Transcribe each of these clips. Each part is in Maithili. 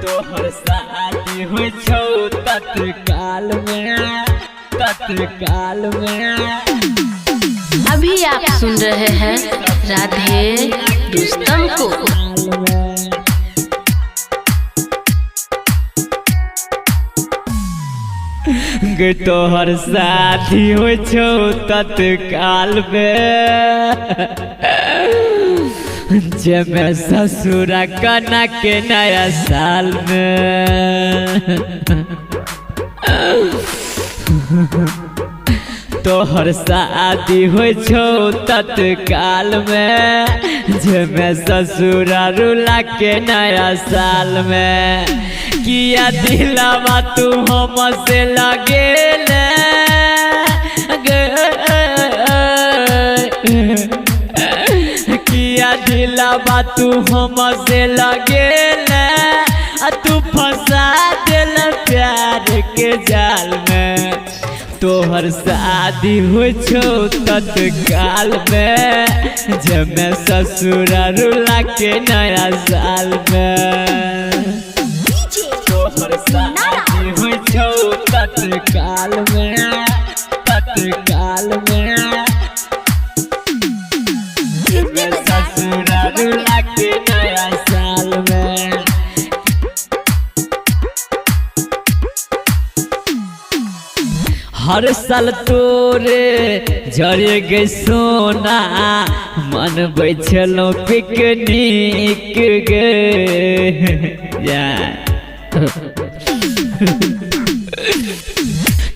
तोहर शादी होइ छौ तत्काल में, तत्काल में। अभी आप सुन रहे हैं राधे रुस्तम को। गे तोहर शादी होइ छौ तत्काल में, जेमे ससुरा कना के नया साल में। तोहर शादी होइ छौ तत्काल में, जेमे ससुरा रुला के नया साल में। किया दिलावा तू हमसे लगेले गे, किया दिलावा तू हमसे लगेले, तू फंसा दिल प्यार के जाल में। तोहर शादी होइ छौ तत्काल में, जेमे ससुरा रुला के नया साल में। तोहर शादी होइ छौ तत्काल में, तत्काल में, जेमे ससुरा रुला के नया साल में। हर साल तोरे जरे गे सोना, मनबै छलहुँ पिकनिक गे।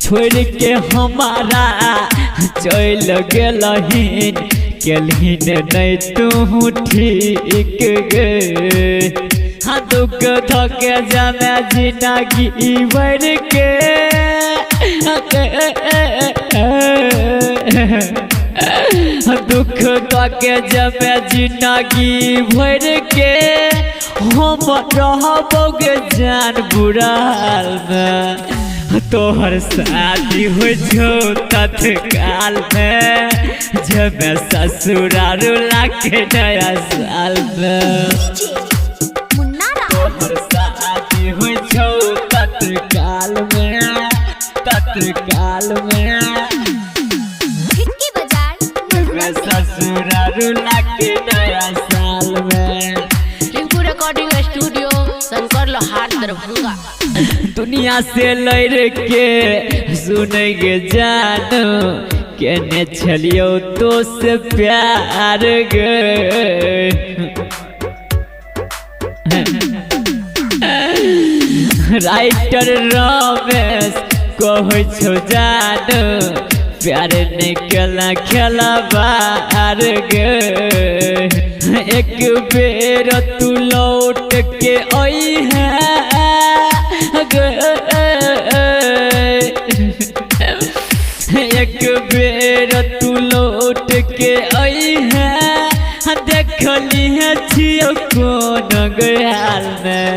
छोड़ के हमारा चलि गेलहिन, केलहिन नहि तू ठीक गे। हाँ दुख धके जमे जिनगी भर के, दुख धके जमे जिनगी भर के, हम रहबौ गे जान बुरा हाल में। तोहर शादी होइ छौ तत्काल में, जेमे ससुरा रुला के नया साल में। तोहर शादी होइ छौ तत्काल में, तत्काल में, ससुरा रुला के नया साल में। रिंकू रिकॉर्डिंग स्टूडियो, शंकर लोहार, दरभंगा। दुनिया से लड़ के सुनै गे जानो, केने छलियौ तो से प्यार गे। राइटर रमेश कहै छौ जानो, प्यार नहि केला खेलबार गे। एक बेर तू लौट के अइहे गे, एक बेर तू लौट के अइहे, देखलिहे छियौ कोन गयाल में।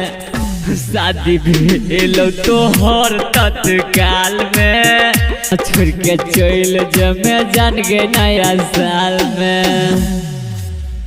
शादी भेलौ तोहर तत्काल में, छोड़ के चलि जमे जान गे नया साल में।